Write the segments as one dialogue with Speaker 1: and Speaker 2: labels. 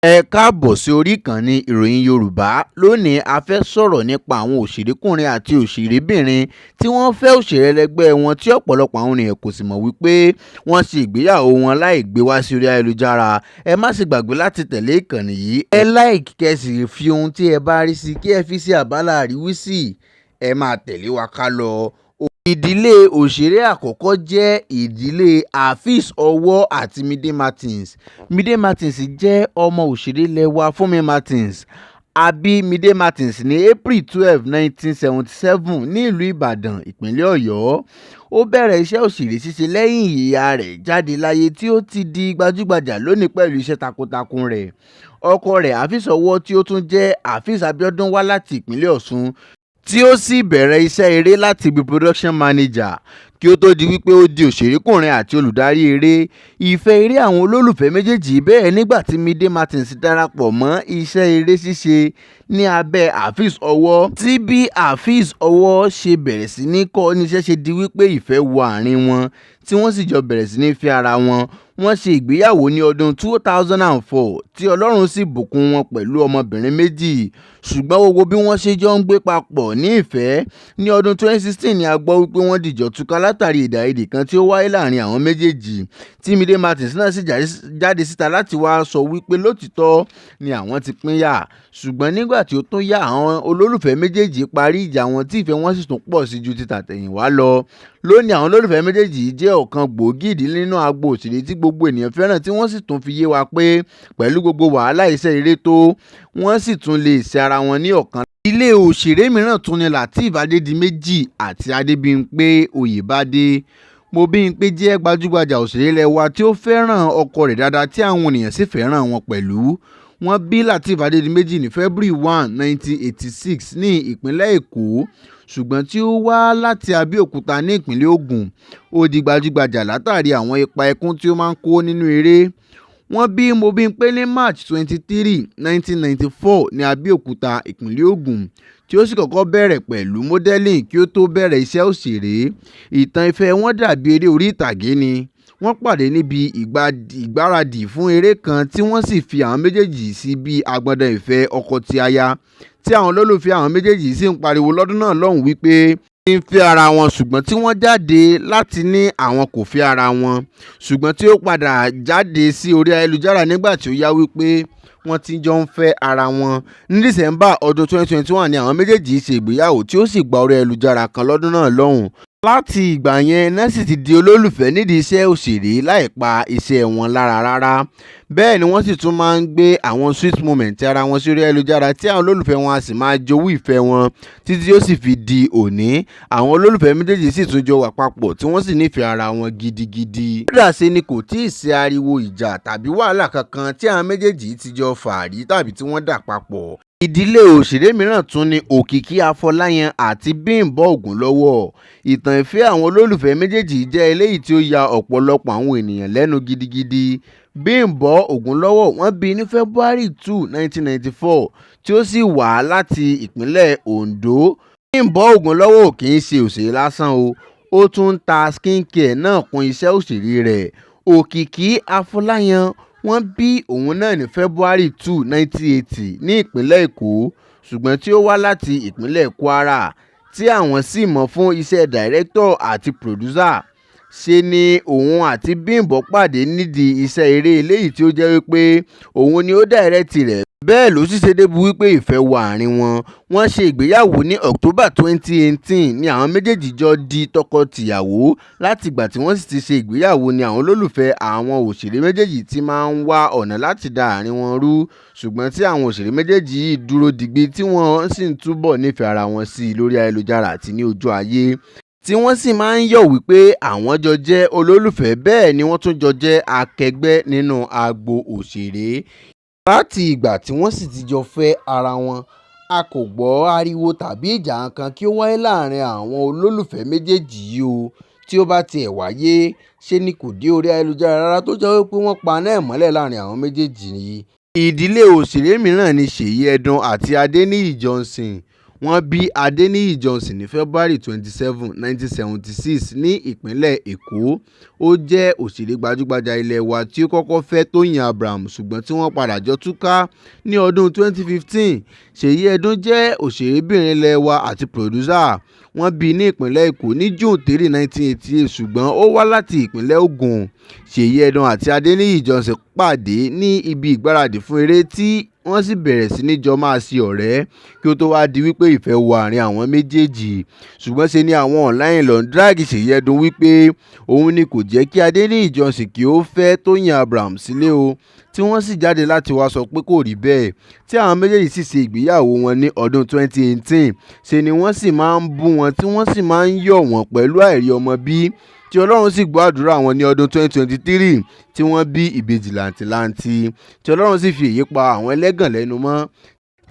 Speaker 1: Ẹ káàbọ̀ sí orí ìkànnì ìròyìn Yorùbá. Lónìí, a fẹ́ sọ̀rọ̀ nípa àwọn òṣèrékùnrin àti òṣèrébìnrin tí wọ́n fẹ́ òṣèré ẹlẹgbẹ́ wọn tí ọ̀pọ̀lọpọ̀ àwọn ènìyàn kò sì mọ̀ wípé wọ́n ṣe ìgbéyàwó wọn láì gbé wá sí orí ayélujára. Ẹ má ṣe gbàgbé láti tẹ̀lé ìkànnì yìí, ẹ like, kẹ́ sì fi ohun tí ẹ bá rí sí kí ẹ fi sí abala àríwísí. Ẹ máa tẹ̀lé wa ká lọ. Ìdílé òṣèré àkọ́kọ́ jẹ́ ìdílé Afeez Owo àti Mide Martins. Mide Martins jẹ́ ọmọ òṣèré ilẹ̀ wa Fúnmi Martins. A bí Mide Martins ní April 12, 1977 ní ìlú Ìbàdàn, ìpínlẹ̀ Ọ̀yọ́. Ó bẹ̀rẹ̀ iṣẹ́ òṣèré ṣíṣe lẹ́yìn ìyá rẹ̀ jáde láyé tí ó ti di gbajúgbajà lónìí pẹ̀lú iṣẹ́ takuntakun rẹ̀. Ọkọ rẹ̀ Afeez Owo, tí ó tún jẹ́ Afeez Abiodun, wá láti ìpínlẹ̀ Ọ̀ṣun, tí ó sì bẹ̀rẹ̀ iṣẹ́ eré láti ibi production manager kí ó tó di wípé ó di òṣèrékùnrin àti olùdarí eré. Ìfẹ́ eré àwọn olólùfẹ́ méjèèjì bẹ̀rẹ̀ nígbà tí Mide Martins darapọ̀ mọ́ iṣẹ́ eré ṣíṣe ní abẹ́ Afeez Owo, tí bí Afeez Owo ṣe bẹ̀rẹ̀ sí ní kọ́ níṣẹ́ ṣe di wípé ìfẹ́ wọ àárín wọn, tí wọ́n sì jọ bẹ̀rẹ̀ sí ní fẹ́ ara wọn. Wọ́n ṣe ìgbéyàwó ní ọdún 2004, tí Ọlọ́run sì bùkún wọn pẹ̀lú ọmọbìnrin méjì. Ṣùgbọ́n gbogbo bí wọ́n ṣe jọ ń gbé papọ̀ ní ìfẹ́, ní ọdún 2016 ni a gbọ́ wípé wọ́n dìjọ túká látàrí èdè-àìyedè kan tí ó wáyé láàrin àwọn méjèèjì, tí Mide Martins náà sì jáde síta láti wá sọ wípé lótìítọ́ ni àwọn ti pínyà. Ṣùgbọ́n nígbà tí ó tún yá, àwọn olólùfẹ́ méjèèjì parí ìjà wọn, tí ìfẹ́ wọn sì tún pọ̀ sí ju ti tàtẹ̀yìnwá lọ. Lónìí, àwọn olólùfẹ́ méjèèjì yìí jẹ́ ọ̀kan gbòógì ìdílé nínú agbo òṣèré tí gbogbo ènìyàn fẹ́ràn, tí wọ́n sì tún fi yé wa pé pẹ̀lú gbogbo wàhálà iṣẹ́ eré tó, wọ́n sì tún lè ṣe ara wọn ní ọ̀kan. Ìdílé òṣèré mìíràn tún ni Lateef Adédìméjì àti Adébímpé Oyèbádé. Mobímpé jẹ́ gbajúgbajà òṣèré ilẹ̀ wa tí ó fẹ́ràn ọkọ rẹ̀ dáadáa, tí àwọn ènìyàn sì fẹ́ràn wọn pẹ̀lú. Wọ́n bí Lateef Adédìméjì ní February 1, 1986 ní ìpínlẹ̀ Èkó, ṣùgbọ́n tí ó wá láti Abẹ́òkúta ní ìpínlẹ̀ Ògùn. Ó di gbajúgbajà látàrí àwọn ipa ẹkún tí ó máa ń kó nínú eré. Wọ́n bí Mobímpé ní March 23, 1994 ní Abẹ́òkúta, ìpínlẹ̀ Ògùn, tí ó sì kọ́kọ́ bẹ̀rẹ̀ pẹ̀lú modeling kí ó tó bẹ̀rẹ̀ iṣẹ́ òṣèré. Ìtàn ìfẹ́ wọn dàbí eré orí ìtàgé ni. Wọ́n pàdé níbi ìgbáradì fún eré kan, tí wọ́n sì fi àwọn méjèèjì sí bí agbọndan ìfẹ́ ọkọ-tìyàwó, tí àwọn olólùfẹ́ àwọn méjèèjì sì ń pariwo lọ́dún náà lọ́hùn-ún wípé ti ń fẹ́ ara wọn, ṣùgbọ́n tí wọ́n jáde láti ní àwọn kò fẹ́ ara wọn, ṣùgbọ́n tí ó padà jáde sí orí ayélujára nígbà tí ó yá wípé wọ́n ti jọ ń fẹ́ ara wọn. Ní December ọdún 2021 ni àwọn méjèèjì ṣe ìgbéyàwó, tí ó sì gba orí ayélujára kan lọ́dún náà lọ́hùn-ún. Láti ìgbà yẹn náà sì ti di olólùfẹ́ nídìí iṣẹ́ òṣèré láì pa iṣẹ́ wọn lára rárá. Bẹ́ẹ̀ ni wọ́n sì tún máa ń gbé àwọn sweet moment ara wọn sí orí ayélujára, tí àwọn olólùfẹ́ wọn a sì máa jowú ìfẹ́ wọn títí ó sì fi di òní. Àwọn olólùfẹ́ méjèèjì sì tún jọ wà papọ̀, tí wọ́n sì nífẹ̀ẹ́ ara wọn gidigidi. Kódà ṣe ni kò tíì sí ariwo ìjà tàbí wàhálà kankan tí àwọn méjèèjì ti jọ fà rí tàbí tí wọ́n dà papọ̀. Ìdílé òṣèré mìíràn tún ni Òkìkí Afọláyan àti Bímbọ́ Ògúnlọ́wọ́. Ìtàn ìfẹ́ àwọn olólùfẹ́ méjèèjì jẹ́ eléyìí tí ó ya ọ̀pọ̀lọpọ̀ àwọn ènìyàn lẹ́nu gidigidi. Bímbọ́ Ògúnlọ́wọ́, wọ́n bí ní February 2, 1994, tí ó sì wá láti ìpínlẹ̀ Ondo. Bímbọ́ Ògúnlọ́wọ́ ò kì í ṣe òṣèré lásán o, ó tún ń ta skincare náà kún iṣẹ́ òṣèré rẹ̀. Òkìkí Afọláyan, wọ́n bí òun náà ní February 2, 1980 ní ìpínlẹ̀ Èkó, ṣùgbọ́n tí ó wá láti ìpínlẹ̀ Kwara, tí àwọn sì mọ̀ fún iṣẹ́ director àti producer. Ṣe ni òun àti Bímbọ́ pàdé nídìí iṣẹ́ eré eléyìí tí ó jẹ́ wípé òun ni ó direct rẹ̀. Bẹ́ẹ̀ ló sì ṣe débi wípé ìfẹ́ wọ àárín wọn. Wọ́n ṣe ìgbéyàwó ní October 2018 ní àwọn méjèèjì jọ di tọkọ-tìyàwó. Látìgbà tí wọ́n sì ti ṣe ìgbéyàwó ni àwọn olólùfẹ́ àwọn òṣèré méjèèjì ti máa ń wá ọ̀nà láti da àárín wọn rú, ṣùgbọ́n tí àwọn òṣèré méjèèjì yìí dúró digbí, tí wọ́n sì ń túbọ̀ nífẹ̀ẹ́ ara wọn sí i lórí ayélujára àti ní ojú ayé, tí wọ́n sì máa ń yọ̀ wípé àwọn jọ jẹ́ olólùfẹ́, bẹ́ẹ̀ ni wọ́n tún jọ jẹ́ akẹgbẹ́ nínú agbo òṣèré. Láti ìgbà tí wọ́n sì ti jọ fẹ́ ara wọn, a kò gbọ́ ariwo tàbí ìjà kankan kí ó wáyé láàrin àwọn olólùfẹ́ méjèèjì yìí o. Tí ó bá tiẹ̀ wáyé, ṣe ni kò dé orí ayélujára rárá, tó jẹ́ wípé wọ́n paná ẹ̀ mọ́lẹ̀ láàrin àwọn méjèèjì yìí. Ìdílé òṣèré mìíràn ni Ṣèyí Ẹdùn àti Adéníyì Johnson. Wọ́n bí Adeniyi Johnson ní February 27, 1976 ní ìpínlẹ̀ Èkó. Ó jẹ́ òṣèré gbajúgbajà ilé wa tí ó kọ́kọ́ fẹ́ Tóyìn Abraham, ṣùgbọ́n tí wọ́n padà jọ túká ní ọdún 2015. Ṣèyí Ẹdùn jẹ́ òṣèrébìnrin ilé wa àti pòdúsà. Wọ́n bí i ní ìpínlẹ̀ Èkó ní June 3, 1988, ṣùgbọ́n ó wá láti ìpínlẹ̀ Ògùn. Ṣèyí Ẹdùn àti Adeniyi Johnson pàdé ní ibi ìgbáradì fún eré, tí wọ́n sì bẹ̀rẹ̀ sí ní jọ máa ṣe ọ̀rẹ́, kí ó tó wá di wípé ìfẹ́ wọ àárín àwọn méjèèjì. Ṣùgbọ́n ṣe ni àwọn online ló ń drag Ṣèyí Ẹdùn wípé òun ni kò jẹ́ kí Adeniyi Johnson kí ó fẹ́ Tóyìn Abraham sílé o, tí wọ́n sì jáde láti wá sọ pé kò rí bẹ́ẹ̀, tí àwọn méjèèjì sì ṣe ìgbéyàwó wọn ní ọdún 2018. Ṣe ni wọ́n sì máa ń bú wọn, tí wọ́n sì máa ń yọ̀ wọ́n pẹ̀lú àìrí ọmọ bí, tí Ọlọ́run sì gbọ́ àdúrà wọn ní ọdún 2023, tí wọ́n bí ìbejì làǹtìlanti, tí Ọlọ́run sì fi èyí pa àwọn ẹlẹ́gàn lẹ́nu mọ́,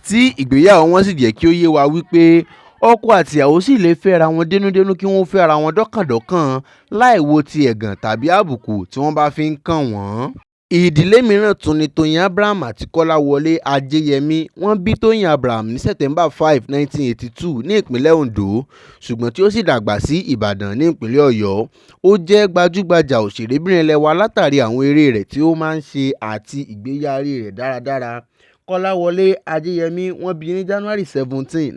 Speaker 1: tí ìgbéyàwó wọn sì jẹ́ kí ó yé wa wípé ọkọ àti ìyàwó sì lè fẹ́ra wọn dénúdénú, kí wọ́n fẹ́ra wọn dọ́kàndọ́kàn, láì wo ti ẹ̀gàn tàbí àbùkù tí wọ́n bá fi ń kàn wọ́n. Ìdílé mìíràn tún ni Tóyìn Abraham àti Kọ́láwọlé Ajéyẹmí. Wọ́n bí Tóyìn Abraham ní September 5, 1982 ní ìpínlẹ̀ Ondo, ṣùgbọ́n tí ó sì dàgbà sí Ìbàdàn ní ìpínlẹ̀ Ọ̀yọ́. Ó jẹ́ gbajúgbajà òṣèrébìnrin ilé wa látàrí àwọn eré rẹ̀ tí ó máa ń ṣe àti ìgbéyàrí rẹ̀ dáradára. Kọ́láwọlé Ajéyẹmí, wọ́n bí ní January 17,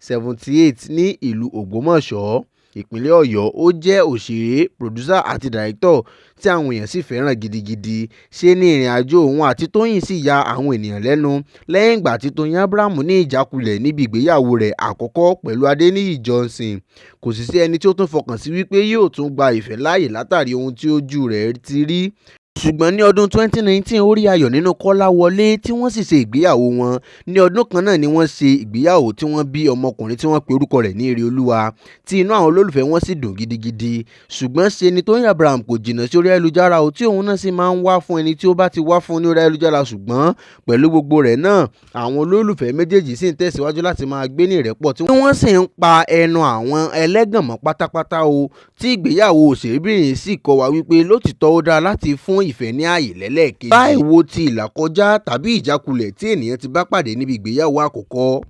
Speaker 1: 1978 ní ìlú Ògbómọ̀ṣọ́, ìpínlẹ̀ Ọ̀yọ́. Ó jẹ́ òṣèré, pòdúsà àti dàrẹ́tọ̀ tí àwọn èèyàn sì fẹ́ràn gidigidi. Ṣe ni ìrìnàjò òun àti Tóyìn sì ya àwọn ènìyàn lẹ́nu lẹ́yìn ìgbà tí Tóyìn Abraham ní ìjákulẹ̀ níbi ìgbéyàwó rẹ̀ àkọ́kọ́ pẹ̀lú Adeniyi Johnson. Kò sì sí ẹni tí ó tún fọkàn sí wípé yóò tún gba ìfẹ́ láàyè látàrí ohun tí ojú rẹ̀ ti rí. Ṣùgbọ́n ní ọdún 2019, ó rí ayọ̀ nínú Kọ́láwọlé, tí wọ́n sì ṣe ìgbéyàwó wọn. Ní ọdún kan náà ni wọ́n ṣe ìgbéyàwó, tí wọ́n bí ọmọkùnrin tí wọ́n pe orúkọ rẹ̀ ní Ireolúwa, tí inú àwọn olólùfẹ́ wọn sì dùn gidigidi. Ṣùgbọ́n ṣe ni Tóyìn Abraham kò jìnnà sí orí ayélujára o, tí òun náà sì máa ń wá fún ẹni tí ó bá ti wá fún ní orí ayélujára. Ṣùgbọ́n pẹ̀lú gbogbo rẹ̀ náà, àwọn olólùfẹ́ méjèèjì sì ń tẹ̀síwájú láti máa gbé ní ìrẹ́pọ̀, tí wọ́n sì ń pa ẹnu àwọn ẹlẹ́gàn mọ́ pátápátá o, tí ìgbéyàwó òṣèrébìnrin sì kọ́ wa wípé lótìtọ́ ó dára láti fún ìfẹ́ ní ààyè lẹ́lẹ́kejì, láì wo ti ìlàkọjá tàbí ìjákulẹ̀ tí ènìyàn ti bá pàdé níbi ìgbéyàwó àkọ́kọ́.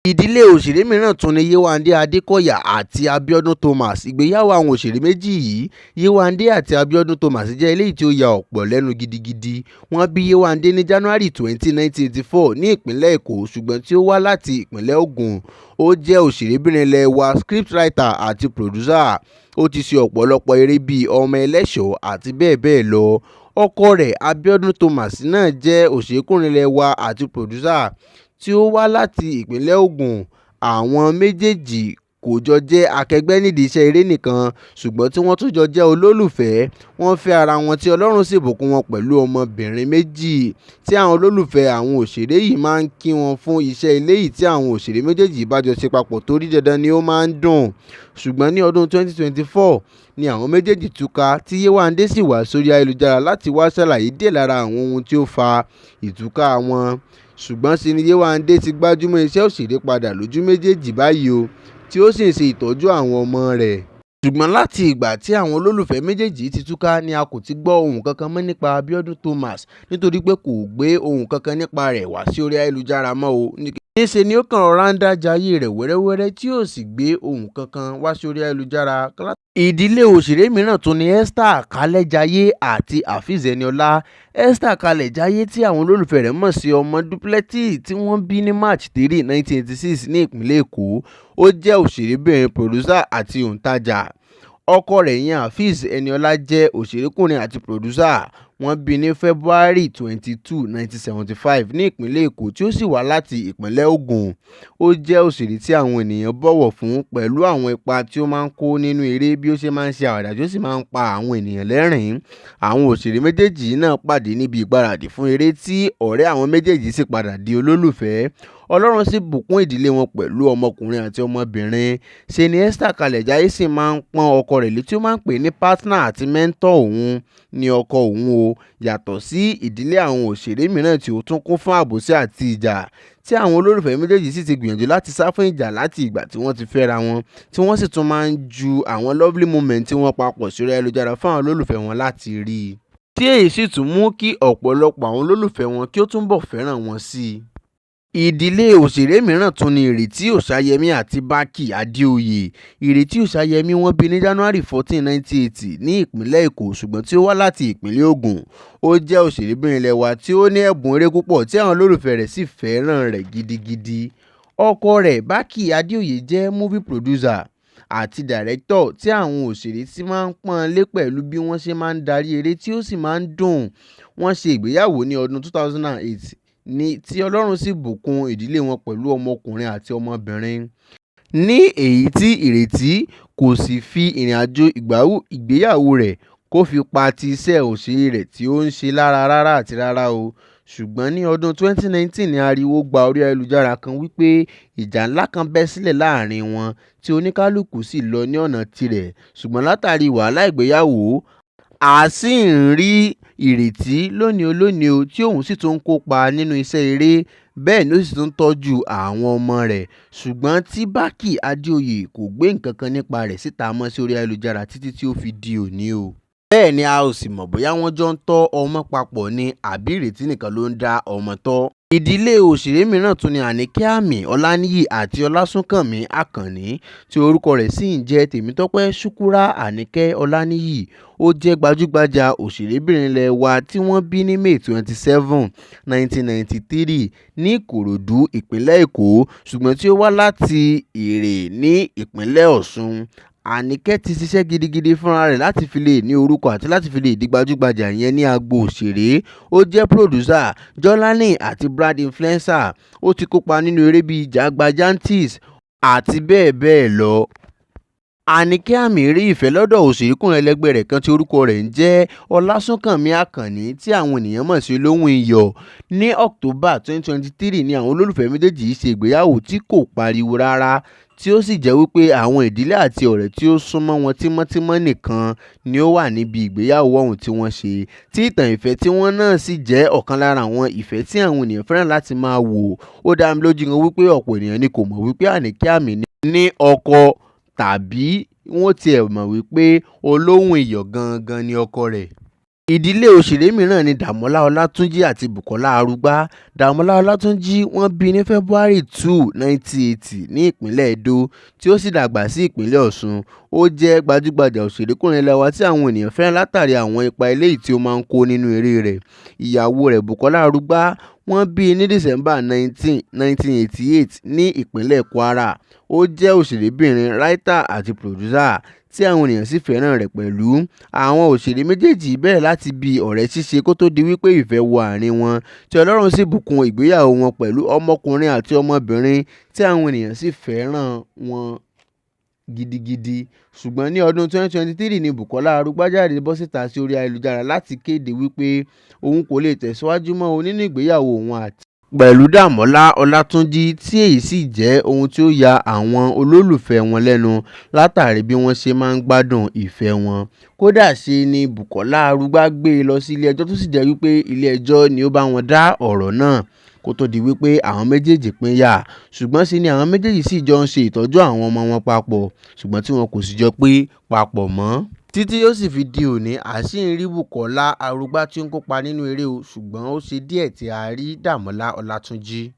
Speaker 1: Ìdílé òṣèré mìíràn tún ni Yéwándé Adékọ̀yà àti Abíọ́dún Thomas. Ìgbéyàwó àwọn òṣèré méjì yìí, Yéwándé àti Abíọ́dún Thomas, jẹ́ eléyìí tí ó ya ọ̀pọ̀ lẹ́nu gidigidi. Wọ́n bí Yéwándé ní January 20, 1984 ní ìpínlẹ̀ Èkó, ṣùgbọ́n tí ó wá láti ìpínlẹ̀ Ògùn. Ó jẹ́ òṣèrébìnrin ilé wa, scriptwriter àti producer. Ó ti ṣe ọ̀pọ̀lọpọ̀ eré bíi Ọmọ Ẹlẹ́ṣọ̀ọ́ àti bẹ́ẹ̀ bẹ́ẹ̀ lọ. Ọkọ rẹ̀, Abíọ́dún Thomas náà jẹ́ òṣèrékùnrin ilé wa àti producer tí ó wá láti ìpínlẹ̀ Ògùn. Àwọn méjèèjì kò jọ jẹ́ akẹgbẹ́ nídìí iṣẹ́ eré nìkan, ṣùgbọ́n tí wọ́n tún jọ jẹ́ olólùfẹ́. Wọ́n fẹ́ ara wọn, tí Ọlọ́run sì bùkún wọn pẹ̀lú ọmọbìnrin méjì, tí àwọn olólùfẹ́ àwọn òṣèré yìí máa ń kí wọn fún iṣẹ́ eléyìí tí àwọn òṣèré méjèèjì bá jọ ṣe papọ̀, torí dandan ni ó máa ń dùn. Ṣùgbọ́n ní ọdún 2024 ni àwọn méjèèjì túká, tí Yéwándé sì wá sórí ayélujára láti wá ṣàlàyé díẹ̀ lára àwọn ohun tí ó fa ìtúká wọn. Ṣùgbọ́n ṣe ni Yéwándé ti gbájúmọ́ iṣẹ́ òṣèré padà lójú méjèèjì báyìí o, tí ó sì ń ṣe ìtọ́jú àwọn ọmọ rẹ̀. Ṣùgbọ́n láti ìgbà tí àwọn olólùfẹ́ méjèèjì ti túká ni a kò ti gbọ́ ohun kankan mọ́ nípa Abíọ́dún Thomas, nítorí pé kò gbé ohun kankan nípa rẹ̀ wá sí orí ayélujára mọ́ o. Níṣe ni ó kàn rọra ń dá jayé rẹ̀ wẹ́rẹ́wẹ́rẹ́, tí ò sì gbé ohun kankan wá sí orí ayélujára. Ìdílé òṣèré mìíràn tún ni Esther Kalejaiye àti Afeez Eniola. Esther Kalejaiye, tí àwọn olólùfẹ́ rẹ̀ mọ̀ sí Ọmọ Dúpúlẹ́tì, tí wọ́n bí ní March 3, 1986 ní ìpínlẹ̀ Èkó. Ó jẹ́ òṣèrébìnrin, pòdúsà àti òǹtajà. Ọkọ rẹ̀ ìyẹn Afeez Eniola jẹ́ òṣèrékùnrin àti pòdúsà. Wọ́n bí ní February 22, 1975 ní ìpínlẹ̀ Èkó, tí ó sì wá láti ìpínlẹ̀ Ògùn. Ó jẹ́ òṣèré tí àwọn ènìyàn bọ̀wọ̀ fún pẹ̀lú àwọn ipa tí ó máa ń kó nínú eré, bí ó ṣe máa ń ṣe àwàdà tí ó sì máa ń pa àwọn ènìyàn lẹ́rìn-ín. Àwọn òṣèré méjèèjì náà pàdé níbi ìgbáradì fún eré, tí ọ̀rẹ́ àwọn méjèèjì sì padà di olólùfẹ́. Ọlọ́run sì bùkún ìdílé wọn pẹ̀lú ọmọkùnrin àti ọmọbìnrin. Ṣe ni Esther Kalejaiye sì máa ń pọ́n ọkọ rẹ̀ lé, tí ó máa ń pè ní partner àti mentor òun ní ọkọ òun o. Yàtọ̀ sí ìdílé àwọn òṣèré mìíràn tí ó tún kún fún àbòsí àti ìjà, tí àwọn olólùfẹ́ méjèèjì sì ti gbìyànjú láti sá fún ìjà láti ìgbà tí wọ́n ti fẹ́ra wọn, tí wọ́n sì tún máa ń ju àwọn lovely moment tí wọ́n papọ̀ sí orí ayélujára fún àwọn olólùfẹ́ wọn láti rí i. Tí èyí sì tún mú kí ọ̀pọ̀lọpọ̀ àwọn olólùfẹ́ wọn kí ó túnbọ̀ fẹ́ràn wọn sí i. Ìdílé òṣèré mìíràn tún ní Ìrètí Ọ̀ṣáyẹmí àti Bákì Adéoyè. Ìrètí Ọ̀ṣáyẹmí wọ́n bí ní January 14, 1980 ní ìpínlẹ̀ Èkó, ṣùgbọ́n tí ó wá láti ìpínlẹ̀ Ògùn. Ó jẹ́ òṣèrébìnrin ilé wa tí ó ní ẹ̀bùn eré púpọ̀ tí àwọn olólùfẹ́ rẹ̀ sì fẹ́ràn rẹ̀ gidigidi. Ọkọ rẹ̀, Bákì Adéoyè, jẹ́ movie producer àti director tí àwọn òṣèré sì máa ń pọ́n lé pẹ̀lú bí wọ́n ṣe máa ń darí eré tí ó sì máa ń dùn. Wọ́n ṣe ìgbéyàwó ní ọdún 2008 ní tí Ọlọ́run sì bùkún ìdílé wọn pẹ̀lú ọmọkùnrin àti ọmọbìnrin. Ní èyí tí Ìrètí kò sì fi ìrìnàjò ìgbéyàwó rẹ̀ kò fi pa ti iṣẹ́ òṣèré rẹ̀ tí ó ń ṣe lára rárá àti rárá o. Ṣùgbọ́n ní ọdún 2019 ní ariwo gba orí ayélujára kan wípé ìjà ńlá kan bẹ́ sílẹ̀ láàrin wọn tí oníkálukú sì lọ ní ọ̀nà tirẹ̀. Ṣùgbọ́n látàrí wàhálà ìgbéyàwó, a sì ń rí Ìrètí lónìí olónìí o, tí òun sì tún ń kópa nínú iṣẹ́ eré, bẹ́ẹ̀ ni ó sì tún ń tọ́jú àwọn ọmọ rẹ̀. Ṣùgbọ́n tí Bákì Adéoyè kò gbé nǹkan kan nípa rẹ̀ síta mọ́ sí orí ayélujára títí tí ó fi di òní o. Bẹ́ẹ̀ ni a ò sì mọ̀ bóyá wọ́n jọ ń tọ́ ọmọ papọ̀ ni àbí Ìrètí nìkan ló ń dá ọmọ tọ́. Ìdílé òṣèré mìíràn tún ní Àníkẹ́ Àmì Ọláníyì àti Ọlásùnkànmí Àkànní, tí orúkọ rẹ̀ sì ń jẹ́ Tèmítọ́pẹ́ Ṣúkúrà Àníkẹ́ Ọláníyì. Ó jẹ́ gbajúgbajà òṣèrébìnrin ilé wa tí wọ́n bí ní May 27, 1993 ní Ìkòròdú, ìpínlẹ̀ Èkó, ṣùgbọ́n tí ó wá láti Ìrè ní ìpínlẹ̀ Ọ̀ṣun. Àníkẹ́ ti ṣiṣẹ́ gidigidi fúnra rẹ̀ láti fi lè ní orúkọ àti láti fi lè di gbajúgbajà ìyẹn ní agbo òṣèré. Ó jẹ́ producer, journalist àti brand influencer. Ó ti kópa nínú eré bíi Jagbajantis àti bẹ́ẹ̀ bẹ́ẹ̀ lọ. Àníkẹ́ Àmì rí ìfẹ́ lọ́dọ̀ òṣèrékùnrin ẹlẹgbẹ́ rẹ̀ kan tí orúkọ rẹ̀ ń jẹ́ Ọlásùnkànmí Àkànní, tí àwọn ènìyàn mọ̀ sí Olóhùn Iyọ̀. Ní October 2023 ni àwọn olólùfẹ́ méjèèjì yìí ṣe ìgbéyàwó tí kò pariwo rárá, tí ó sì jẹ́ wípé àwọn ìdílé àti ọ̀rẹ́ tí ó sún mọ́ wọn tímọ́tímọ́ nìkan ni ó wà níbi ìgbéyàwó ọ̀hún tí wọ́n ṣe. Tí ìtàn ìfẹ́ tí wọ́n náà sì jẹ́ ọ̀kan lára àwọn ìfẹ́ tí àwọn ènìyàn fẹ́ràn láti máa wò. Ó dá mi lójú gan wípé ọ̀pọ̀ ènìyàn ni kò mọ̀ wípé Àníkẹ́ Àmì ní ọkọ, tàbí wọ́n tiẹ̀ mọ̀ wípé Olóhùn Iyọ̀ gangan ni ọkọ rẹ̀. Ìdílé òṣèré mìíràn ní Dàmọ́lá Ọlátúnjí àti Bùkọ́lá Arúgbá. Dàmọ́lá Ọlátúnjí wọ́n bí ní February 2, 1980 ní ìpínlẹ̀ Edo, tí ó sì dàgbà sí ìpínlẹ̀ Ọ̀ṣun. Ó jẹ́ gbajúgbajà òṣèrékùnrin ilé wa tí àwọn ènìyàn fẹ́ràn látàrí àwọn ipa eléyìí tí ó máa ń kó nínú eré rẹ̀. Ìyàwó rẹ̀, Bùkọ́lá Arúgbá, wọ́n bí ní December 19, 1988 ní ìpínlẹ̀ Kwara. Ó jẹ́ òṣèrébìnrin, writer àti producer tí àwọn ènìyàn sì fẹ́ràn rẹ̀ pẹ̀lú. Àwọn òṣèré méjèèjì bẹ̀rẹ̀ láti bí ọ̀rẹ́ ṣíṣe kó tó di wípé ìfẹ́ wọ àárín wọn, tí Ọlọ́run sì bùkún ìgbéyàwó wọn pẹ̀lú ọmọkùnrin àti ọmọbìnrin tí àwọn ènìyàn sì fẹ́ràn wọn gidigidi. Ṣùgbọ́n ní ọdún 2023 ni Bùkọ́lá Arúgbá jáde bọ́ síta sí orí ayélujára láti kéde wípé òun kò lè tẹ̀síwájú mọ́ nínú ìgbéyàwó òun àti pẹ̀lú Dàmọ́lá Ọlátúnjí, tí èyí sì jẹ́ ohun tí ó ya àwọn olólùfẹ́ wọn lẹ́nu látàrí bí wọ́n ṣe máa ń gbádùn ìfẹ́ wọn. Kódà ṣe ni Bùkọ́lá Arúgbá gbé e lọ sí ilé ẹjọ́, tó sì jẹ́ wípé ilé ẹjọ́ ni ó bá wọn dá ọ̀rọ̀ náà kó tó di wípé àwọn méjèèjì pínyà. Ṣùgbọ́n ṣe ni àwọn méjèèjì sì jọ ń ṣe ìtọ́jú àwọn ọmọ wọn papọ̀, ṣùgbọ́n tí wọn kò sì jọ pé papọ̀ mọ́. Títí ó sì fi di òní, a sì ń rí Bùkọ́lá Arúgbá tí ó ń kópa nínú eré o, ṣùgbọ́n ó ṣe díẹ̀ tí a rí Dàmọ́lá Ọlátúnjí.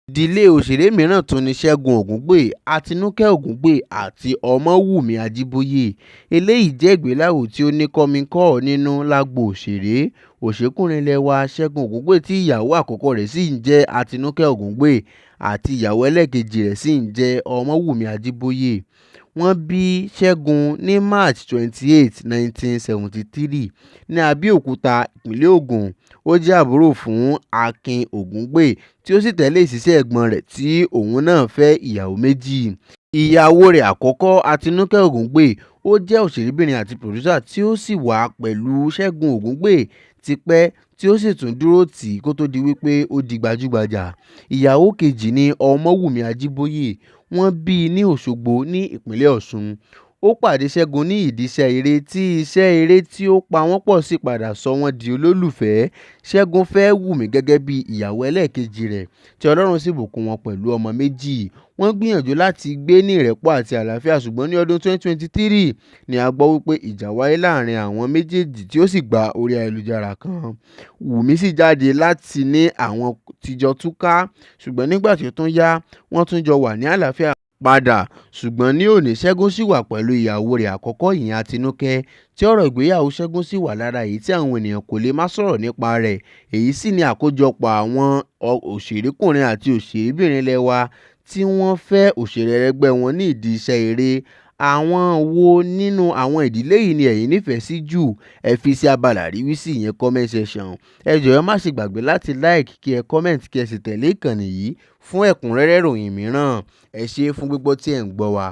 Speaker 1: Ìdílé òṣèré mìíràn tún ní Ṣẹ́gun Ògúngbè, Àtinúkẹ́ Ògúngbè àti Ọmọ́wùmí Ajíbóyè. Eléyìí jẹ́ ìgbéyàwó tí ó ní kọ́mi-ń-kọ́-ọ nínú lágbo òṣèré. Òṣèrékùnrin ilé wa Ṣẹ́gun Ògúngbè, tí ìyàwó àkọ́kọ́ rẹ̀ sì ń jẹ́ Àtinúkẹ́ Ògúngbè àti ìyàwó ẹlẹ́ẹ̀kejì rẹ̀ sì ń jẹ́ Ọmọ́wùmí Ajíbóyè. Wọ́n bí Ṣẹ́gun ní March 28, 1973 ní Abẹ́òkúta, ìpínlẹ̀ Ògùn. Ó jẹ́ àbúrò fún Akin Ògúngbè, tí ó sì tẹ̀lé ìṣísẹ̀ ẹ̀gbọ́n rẹ̀ tí òun náà fẹ́ ìyàwó méjì. Ìyàwó rẹ̀ àkọ́kọ́, Àtinúkẹ́ Ògúngbè, ó jẹ́ òṣèrébìnrin àti producer tí ó sì wà pẹ̀lú Ṣẹ́gun Ògúngbè tipẹ́ tí ó sì tún dúró tì í kó tó di wípé ó di gbajúgbajà. Ìyàwó kejì ni Ọmọ́wùmí Ajíbóyè. Wọ́n bí i ní Òṣogbo ní ìpínlẹ̀ Ọ̀ṣun. Ó pàdé Ṣẹ́gun ní ìdí iṣẹ́ eré tí iṣẹ́ eré tí ó pa wọ́n pọ̀ sì padà sọ wọ́n di olólùfẹ́. Ṣẹ́gun fẹ́ Wùmí gẹ́gẹ́ bí ìyàwó ẹlẹ́ẹ̀kejì rẹ̀, tí Ọlọ́run sì bùkún wọn pẹ̀lú ọmọ méjì. Wọ́n gbìyànjú láti gbé ní ìrẹ́pọ̀ àti àlàáfíà, ṣùgbọ́n ní ọdún 2023 ni a gbọ́ wípé ìjà wáyé láàrin àwọn méjèèjì tí ó sì gba orí ayélujára kan. Wùmí sì jáde láti ní àwọn ti jọ túká, ṣùgbọ́n nígbà tí ó tún yá, wọ́n tún jọ wà ní àlàáfíà padà. Ṣùgbọ́n ní òní, Ṣẹ́gun ṣì wà pẹ̀lú ìyàwó rẹ̀ àkọ́kọ́, ìyẹn Àtinúkẹ́, tí ọ̀rọ̀ ìgbéyàwó Ṣẹ́gun sì wà lára èyí tí àwọn ènìyàn kò lè má sọ̀rọ̀ nípa rẹ̀. Èyí sì ni àkójọpọ̀ àwọn òṣèrékùnrin àti òṣèrébìnrin ilẹ̀ wa tí wọ́n fẹ́ òṣèré ẹlẹgbẹ́ wọn ní ìdí iṣẹ́ eré. Àwọn wo nínú àwọn ìdílé yìí ni ẹ̀yin nífẹ̀ẹ́ sí jù? Ẹ fi sí abala àríwísí, ìyẹn comment section. Ẹ jọ̀ọ́, ẹ má ṣe gbàgbé láti like, kí ẹ comment, kí ẹ sì tẹ̀lé ìkànnì yìí fún ẹ̀kúnrẹ́rẹ́ ìròyìn mìíràn. Ẹ ṣé fún gbígbọ́ tí ẹ̀ ń gbọ́ wa.